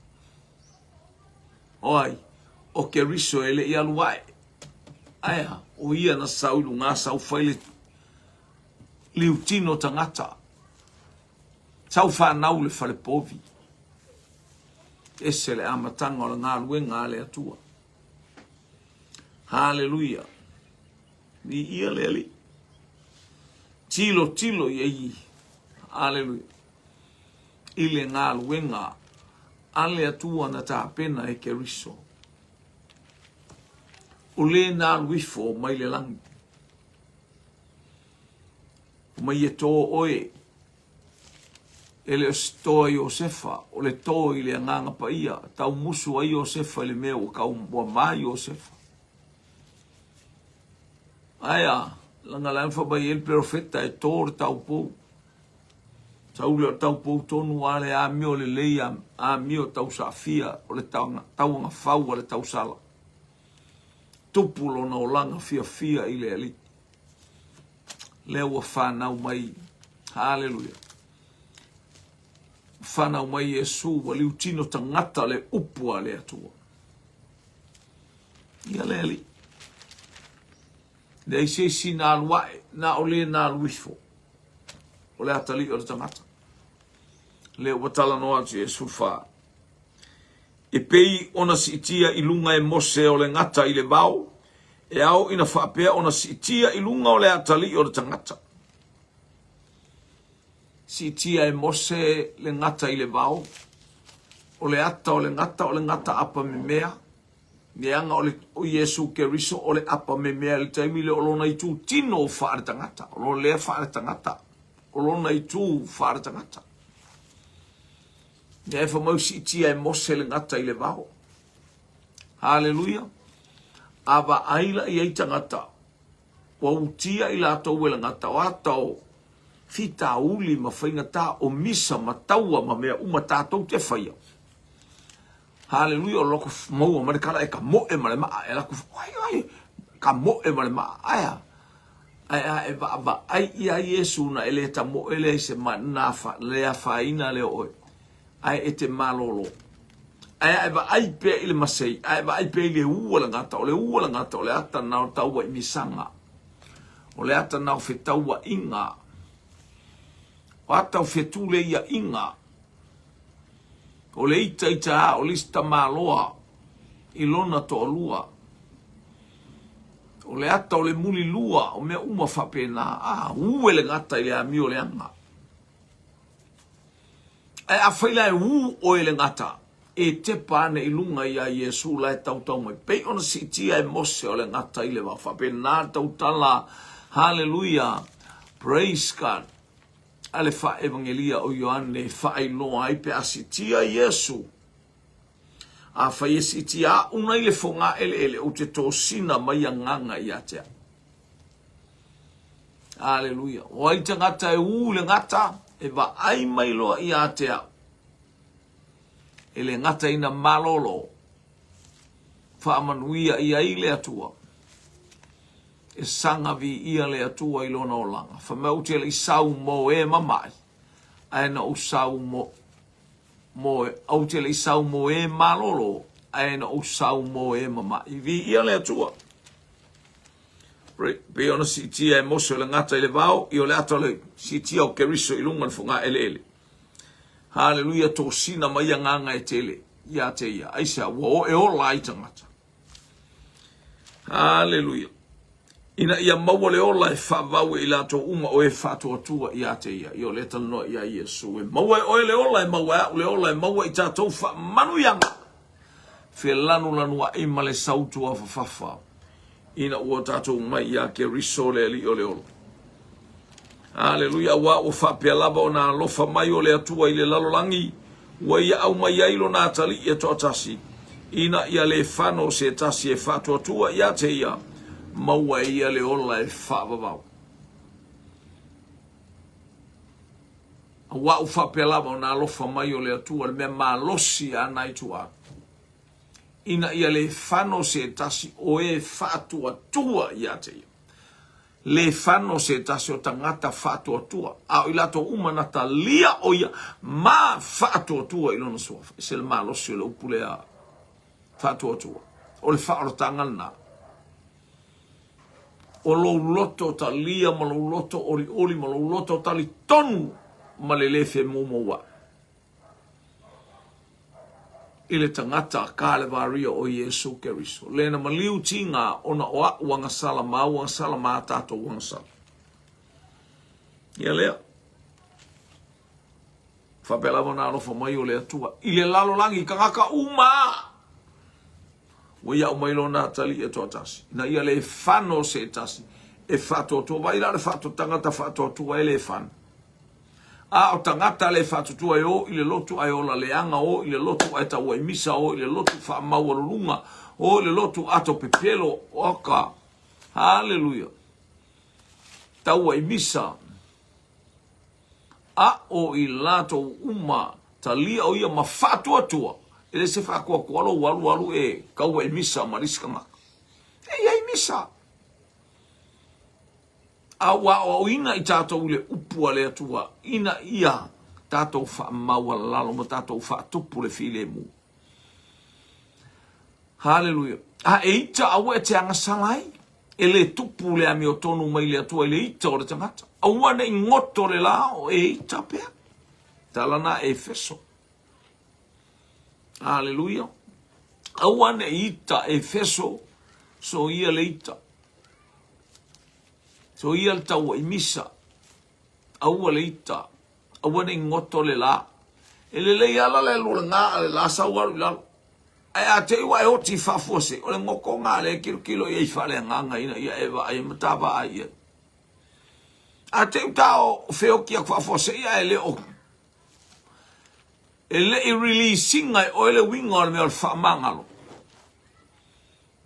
A: O ai? O Keriso e le i alu ae. Ae a? O ia na sau i luga sau fai le liutino tagata. Sau fanau le falepovi. Ese le amataga o le galuega a le Atua. Haleluia. Viia le Alii. Tilo tilo i ai. Haleluia. I le galuega a le Atua na tapena e Keriso. O le na alu ifo mai le lagi. Mai e tō oe E le o se toa Iosefa, o le tō i le Agaga Paia, taumusu ai Iosefa i le mea ua kau ua ma Iosefa. Ae a, laga le fa mai ai le perofeta e tō le taupou. Sau lea o le taupou tonu a le amio lelei a amio tausaafia o le tauagafau a le tausala. Tupu lona olaga fiafia i le Alii. Lea ua fanau mai, haleluia, fanau mai Iesu ua liutino tagata le upu a le Atua. Ia le Alii. Leai se isi na alu ae, na o le na alu ifo. O le atalii o le tagata. Lea ua talanoa atu Iesu fa. E pei ona siitia i luga e Mose o le gata i le vao, e ao ina faapea ona siitia i luga o le atalii o le tagata. Siitia e Mose le gata i le vao, o le ata o le gata o le gata apa memea, leaga o le o Iesu Keriso o le apa memea i le taimi lea o lona itu tino faale-tagata, o lona lea faale-tagata, o lona itu faale-tagata. Mea e famau siitia e Mose le gata i le vao. Haleluia. A vaai la i ai tagata, ua utia i latou e le gata o ata o fitauli ma faigata o misa ma taua ma mea uma tatou te faia. Haleluia, o loko maua mai le kala e ka moe ma le maa, e laku, ai, ai, ka moe ma le maa, aia. Ae a e vaavaai iā Iesu na e le tamoe lea i se ma, na fa, le afaina lea o oe, ae e te malolo. Ae a e vaai pea i le masei, a e vaai pea i le ua le gata, o le ua le gata, o le ata na o taua i misaga, o le ata na o fetauaiga, o ata o fetuleiaiga, O le itaita a o le isi tamaloa i lona toalua. O le ata o le mulilua, o mea uma faapena, a ue le gata i le amio leaga. Ae afai la e ū oe i le gata, e tepa ane i luga iā Iesu la e tautau mai, pei ona siitia e Mose o le gata i le vao. Faapena le tautala, haleluia, praise God. a le faaevagelia o Ioane e faailoa ai pe a siitia Iesu. Afai e siitia aʻu nai le fogaeleele, ou te tosina mai agaga ia te au. Aleluia. O ai tagata e ū i le gata, e vaai mai loa ia te au. E le gata ina malolo, faamanuia i ai le Atua. E saga viia le Atua i lona olaga. Fai mai ou te le i sau mo e mamaʻi, ae na ou sau mo, mo, ou te le i sau mo e malolo, ae na ou sau mo e mamaʻi. Viia le Atua. Pei ona siitia e Mose o le gata i le vao, i o le ata o le siitia o Keriso i luga o le fogaeleele. Haleluia, tosina mai agaga e tele ia te ia. Aisea, ua oe ola ai tagata. Haleluia. Ina ia maua le ola e faavau e i latou uma o e faatuatua ia te ia. Ia o lea talanoa ia Iesu. E maua e oe le ola, e maua e au le ola, e maua i tatou faamanuiaga. Felanulanuai ma le sautuafafafa ina ua tatou mai ia Keriso le Alii o le ola. Aleluia, auā ua faapea lava ona alofa mai o le Atua i le lalolagi, ua ia aumai ai lona atalii e toatasi, ina ia le fano se tasi e faatuatua ia te ia, maua e ia le ola e faavavau. Auā ua faapea lava ona alofa mai o le Atua, le mea malosi a nai tua atu, ina ia le fano se tasi o e faatuatua ia te ia. Le fano se tasi o tagata faatuatua, a o i latou uma na talia o ia ma faatuatua i lona suafa. E se le malosi o le upu lea faatuatua. O le faaolataga lena. O lou loto talia ma lou loto olioli ma lou loto talitonu ma le lē femoumouaʻi i le tagata Kalevaria o Iesu Keriso, le na maliu tiga ona o aʻu agasala ma au agasala ma a tatou agasala. Ia lea. Faapea lava ona alofa mai o le Atua i le lalolagi i tagata uma. Ua ia aumai lona atalii e toatasi, ina ia le fano se tasi e faatuatua. Vaai la o le faatu, tagata faatuatua e le fano. A o tagata le faatuatua e o i le lotu ae ola leaga, o i le lotu ae tauai misa, o i le lotu faamaualuluga, o i le lotu ato pepelo, oka. Haleluia. Tauai misa. A o i latou uma talia o ia ma faatuatua, e le se faatuatua lou alu alu e kaua i misa ma le isi tagata. E i ai misa. A ua aoaoina i tatou i le upu a le Atua ina ia tatou faamaualalo ma tatou faatupu le filemu. Haleluia. A e ita aua e te agasala ai. E le tupu le amiotonu mai le Atua i le ita o le tagata. Aua ne i goto le la o e ita pea. Tala na Efeso. Haleluia. Aua ne i ita Efeso, so ia le ita. So ia le taua i misa. Aua le ita. Aua ne i goto le la. E lelei ala le alu o le gā a le la sau alu i lalo. Ae a te i ua e oti i faafuasei, o le gotoga a lea e kilokilo i ai faaleagaga ina ia e vaai ai ma ta vaai i ai. A te i ua ta o feoki atu faafuasei ae le o e le i release ina e oe le uiga o le mea o le faamagalo,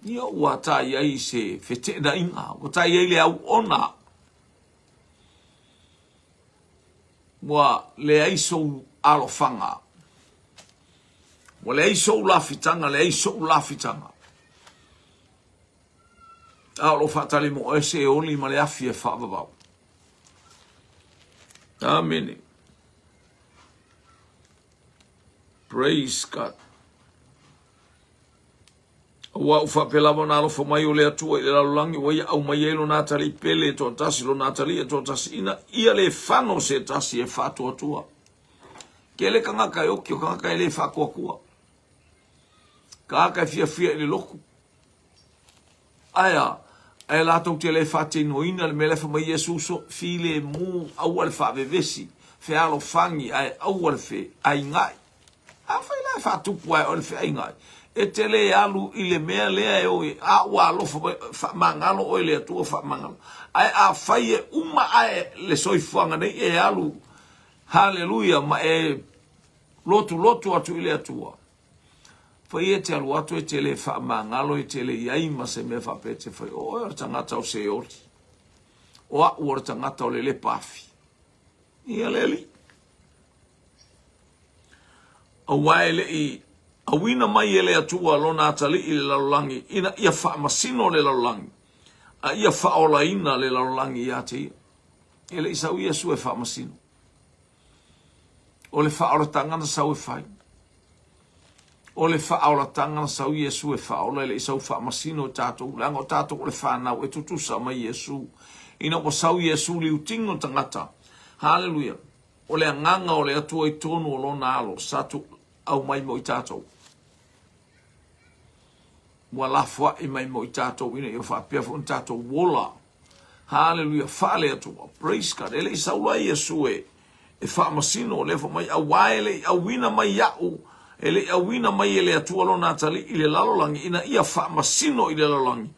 A: ia ua ta i ai se feteenaiga, ua ta i ai le auona. Ua leai sou alofaga. Ua leai sou lafitaga, leai soʻu lafitaga. A o lo o faatali mo oe se oli ma le afi e faavavau. Amene. Praise God. Aua ua faapea lava ona alofa mai o le Atua i le lalolagi, ua ia aumai ai lona atalii pele e toatasi, lona atalii e toatasi, ina ia le fano se tasi e faatuatua. Tele tagata e oki, o tagata e le faatuatua. Tagata e fiafia i le lotu. Ae a? Ae latou te le faatinoina le mea lea fai mai Iesu so, filemu, aua le faavevesi, fealofani, ae aua le feaiga'i. Afai la e faatupu lava e oe le feaiga'i, e te le alu i le mea lea e o i ai, a ua alofa mai, faamagalo oe i le Atua, faamagalo. Ae afai e uma ae le soifuaga nei e alu, haleluia, ma e lotulotu atu i le Atua, Fai e te alu atu e te le faamagalo e te le i ai ma se mea faapea e te fai, o oe o le tagata o Seoli, o a'u o le tagata o le lepa afi. Ia le Alii. Auā e le i auina mai e le Atua lona atalii i le lalolagi ina ia faamasino le lalolagi, a ia faaolaina le lalolagi iā te ia. E le i sau Iesu e faamasino. O le faaolataga na sau e fai. O le faaolataga na sau Iesu e faaola, e le i sau faamasino i tatou, leaga o tatou o le fanau e tutusa mai Iesu. Ina ua sau Iesu liutino tagata. Haleluia. O le agaga o le Atua i tonu o lona alo, sa tu aumai mo i tatou. Ua lafoai mai mo i tatou ina ia faapea foi ona tatou ola. Haleluia, faale Atua. Praise God. E le i sau loa Iesu e, e faamasino, lea fai mai, auā e le i auina mai iaʻu, e le i auina mai e le Atua lona atalii i le lalolagi, ina ia faamasino i le lalolagi,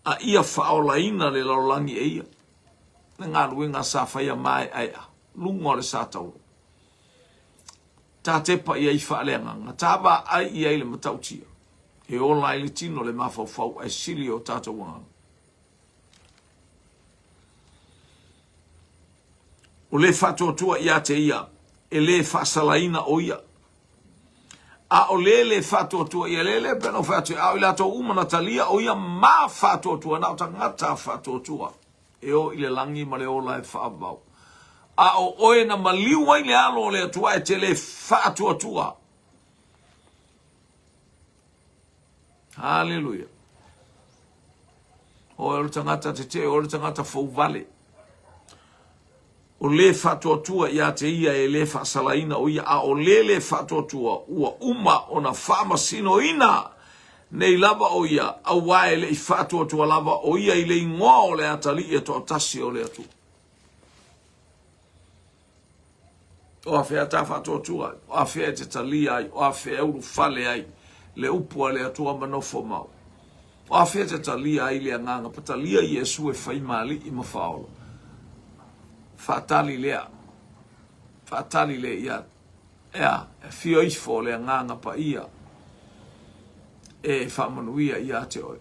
A: a ia faaolaina le lalolagi e ia. Le galuega sa faia maeaea, luga o le sa tauro. Ta tepa i ai faaleagaga, ta vaai i ai le matautia, e ola ai le tino le mafaufau ae sili o tatou agaga. O le faatuatua ia te ia, e le faasalaina o ia. A o le le faatuatua ia, le le pena o fai atu, a o i latou uma na talia o ia ma faatuatua, na o tagata faatuatua, e o i le lagi ma le ola e faavavau. A o oe na maliu ai le alo o le Atua e te le faatuatua. Haleluia. O oe o le tagata tetee, o oe o le tagata fouvale. O le faatuatua ia te ia e le faasalaina o ia, a o le le faatuatua ua uma ona faamasinoina nei lava o ia, auā e le i faatuatua lava o ia i le igoa o le Atalii e toatasi o le Atua. O afea ta faatuatua ai? O afea e te talia ai? O afea e ulufale ai le upu a le Atua ma nofo mau? O afea e te talia ai le agaga patalia Iesu e fai ma alii ma faaola? Faatali lea. Faatali lea ia ea, e afio ifo le agaga paia e faamanuia ia te oe.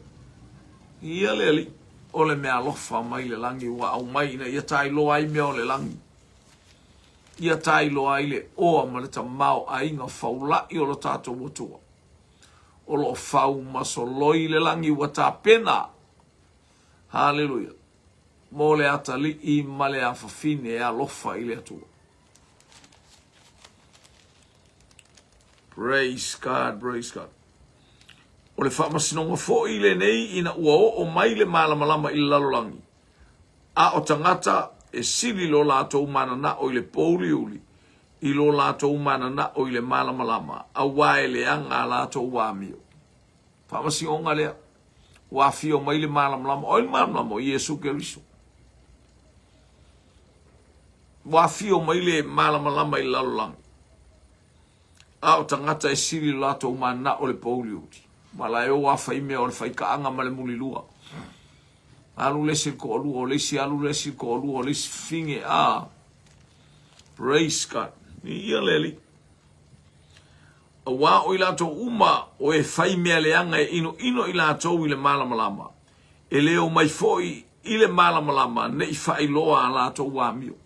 A: Ia le Alii, o le meaalofa mai le lagi ua aumai ina ia tailoa ai mea o le lagi. Ia tailoa ai le oa ma le tamaoaiga faula'i o lo tatou Atua. O lo o fau ma soloi le lagi ua tapena. Haleluia. Mo le atalii ma le afafine e alofa i le Atua. Praise God, praise God. O le faamasinoga foi lenei ina ua oo mai le malamalama i le lalolagi, A o tagata e sili lo latou mananao i le pōuliuli i lo latou mananao i le malamalama, auā e leaga a latou amio. Faamasinoga lea, ua afio mai le malamalama. O ai le malamalama? O Iesu Keriso. Ua afio mai le malamalama i le lalolagi. A o tagata e sili lo latou mananao i le pōuliuli. Ma la e o a fai mea o le faikaaga ma le mulilua. Alu le isi i le toalua o le isi, alu le isi i le toalua o le isi, fine a. Praise God. Ia le Alii. Auā o i latou uma o e fai mea leaga e inoino i latou i le malamalama, e le omai foi i le malamalama ne i faailoa a latou amio.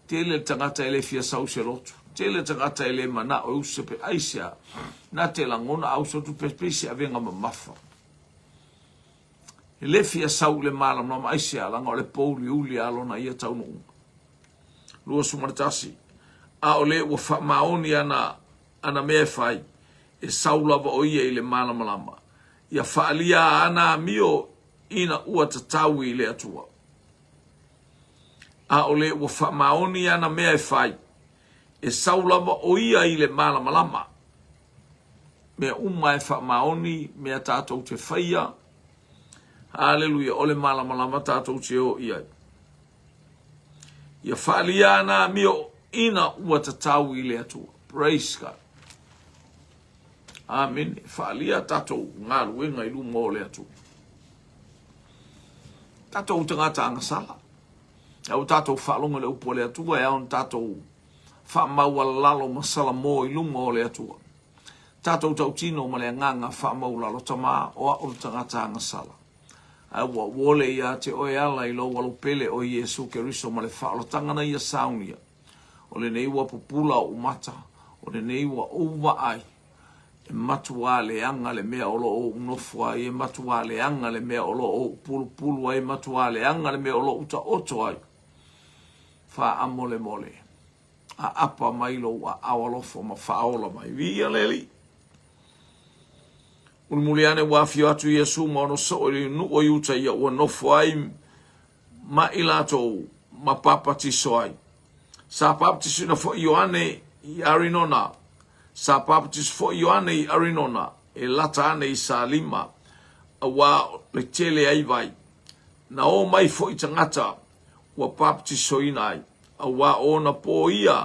A: Tele le tagata e le fia sau se lotu. Tele le tagata e le manao e usu se pe aisea. Na te lagona a usu atu pe pei se avega mamafa. E le fia sau i le malamalama aisea laga o le pouliuli a lona ia taunuuga. 21, A o le ua faamaoni ana ana mea e fai, e sau lava o ia i le malamalama, ia faaalia ana amio ina ua tatau i le Atua. A o le ua faamaoni ana mea e fai, e sau lava o ia i le malamalama. Mea uma e faamaoni, mea tatou te faia, haleluia, o le malamalama tatou te o i ai. Ia faalia ana amio ina ua tatau i le Atua. Praise God. Amene. Faalia tatou galuega i luma o le Atua. Tatou tagata agasala. A ua tatou faalogo i le upu a le Atua e ao ona tatou faamaualalo ma salamo i luma o le Atua. Tatou tautino ma le agaga faamaualalo, Tama, o a'u le tagata agasala. Ae ua ou ole ia te oe ala i lou alopele o Iesu Keriso ma le faaolataga na ia saunia. O lenei ua pupula oʻu mata, o lenei ua ou vaai, e matuā leaga le mea o lo o ou nofo ai, e matuā leaga le mea o lo o ou pulupulu ai, e matuā leaga le mea o lo o ou taoto ai. Faamolemole, aapa mai lou aao alofa ma faaola mai. Viia le Alii. Mulimuli ane ua afio atu Iesu ma ona soo i le nuu o Iutaia ua nofo ai ma i latou ma papatiso ai. Sa papatisoina foi Ioane i Arinona. Sa papatiso foi Ioane i Arinona e lata ane i Salima, auā le tele ai vai. Na o mai foi tagata ua papatisoina ai, auā o ona pō ia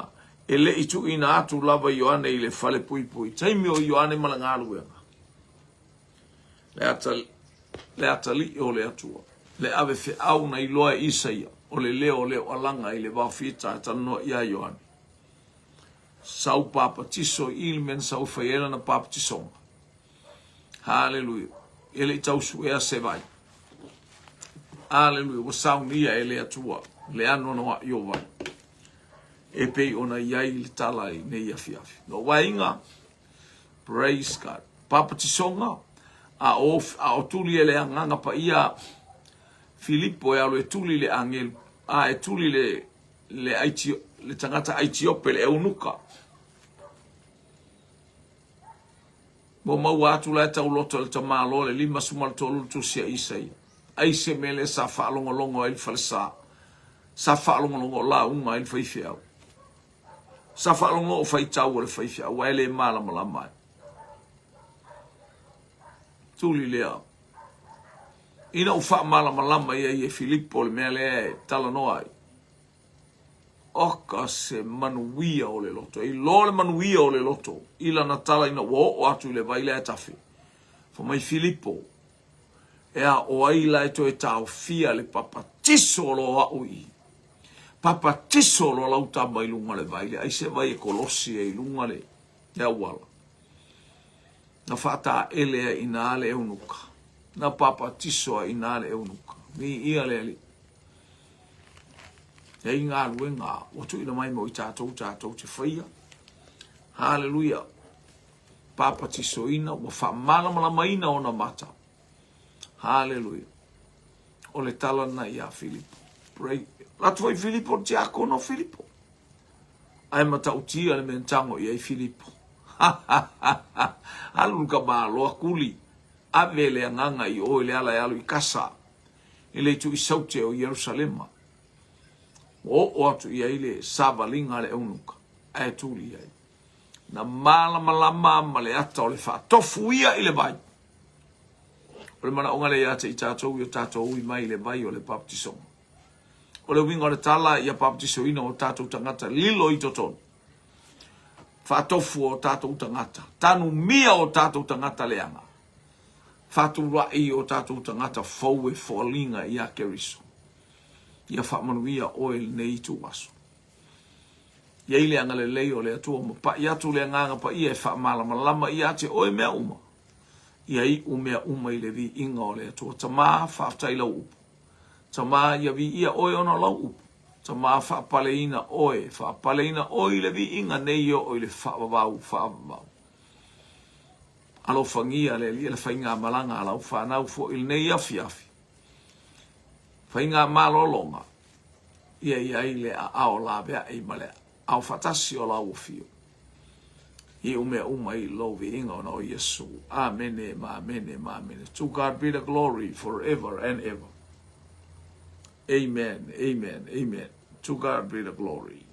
A: e le i tuuina atu lava Ioane i le falepuipui. Taimi o Ioane ma le galuega. Le ata, le atalii o le Atua, le ave feau na iloa e Isaia, o le leo o le oalaga i le vaofita e talanoa ia Ioane. Sau papatiso i le mea na sau e fai ai lana papatisoga. Haleluia. E le i tau suea se vai. Haleluia. Ua saunia e le Atua le anoanoai o vai. E pei ona i ai le tala i nei afiafi. Lou aiga, Praise God. Papatisoga, a o, a o tuli e le agaga paia Filipo e alu e tuli le agelu, a e tuli le, le, Aitio, le tagata Aitiope, le eunuka. Ua maua atu la e tauloto le tamaloa le 53 le tusi a Isaia. Ai se mea lea sa faalogologo ai le falesa, sa faalogologo lauga ai le faifeau, sa faalogologo faitau a le faifeau ae le malamalama ai. Tuli lea. Ina ua faamalamalama ia e Filipo le mea lea e talanoa ai, Oka se manuia o le loto. E iloa le manuia o le loto i lana tala ina ua oo atu i le vai lea e tafe. Fai mai Filipo, E a o ai la e toe taofia le papatiso lo au i i? Papatiso lo lau tama i luga o le vai lea, ai se vai e kolosi ai i luga le, le auala. Na faataele ai i ina le eunuka. Na papatiso ai i ina le eunuka. Viia le Alii. E ai galuega ua tuuina mai mo i tatou, tatou te faia. Haleluia. Papatisoina ua faamalamalamaina ona mata. Haleluia. O le tala lena ia Filipo. Pray. Latu foi Filipo, tiakono Filipo. Ae matautia le mea na tago i ai Filipo. Alu le tamaloa kuli, ave le agaga i o i le ala e alu i Kasa, i le itu i Saute o Ierusalema. Ua oo atu i ai le savaliga a le eunuka, ae tuli ai. Na malamalama ma le ata o le faatofu ia i le vai. O le manaoga lea ia te i tatou i o tatou ui mai i le vai o le baptisoga. O le uiga o le tala ia baptisoina o tatou tagata lilo i totonu. Faatofu o tatou tagata, tanumia o tatou tagata leaga. Faatulai o tatou tagata fou e foaliga ia Keriso. Ia faamanuia oe i lenei ituaso. I ai le agalelei o le Atua ma pai atu le Agaga Paia e faamalamalama ia te oe mea uma. Ia iu mea uma i le viiga o le Atua. Tama, faafetai lau upu. Tama, ia viia oe ona o lau upu. Tama, faapaleina oe, faapaleina oe i le viiga nei e oo i le faavavau, faavavau. Alofagia le Alii le faigamalaga a lau fanau foi i lenei afiafi. Faigamalologa, ia i ai le aao laveai ma le aao faatasi o lau afio. Iu mea uma i lou viiga ona o Iesu. Amene ma amene ma amene. To God be the glory forever and ever. Amen, amen, amen. To God be the glory.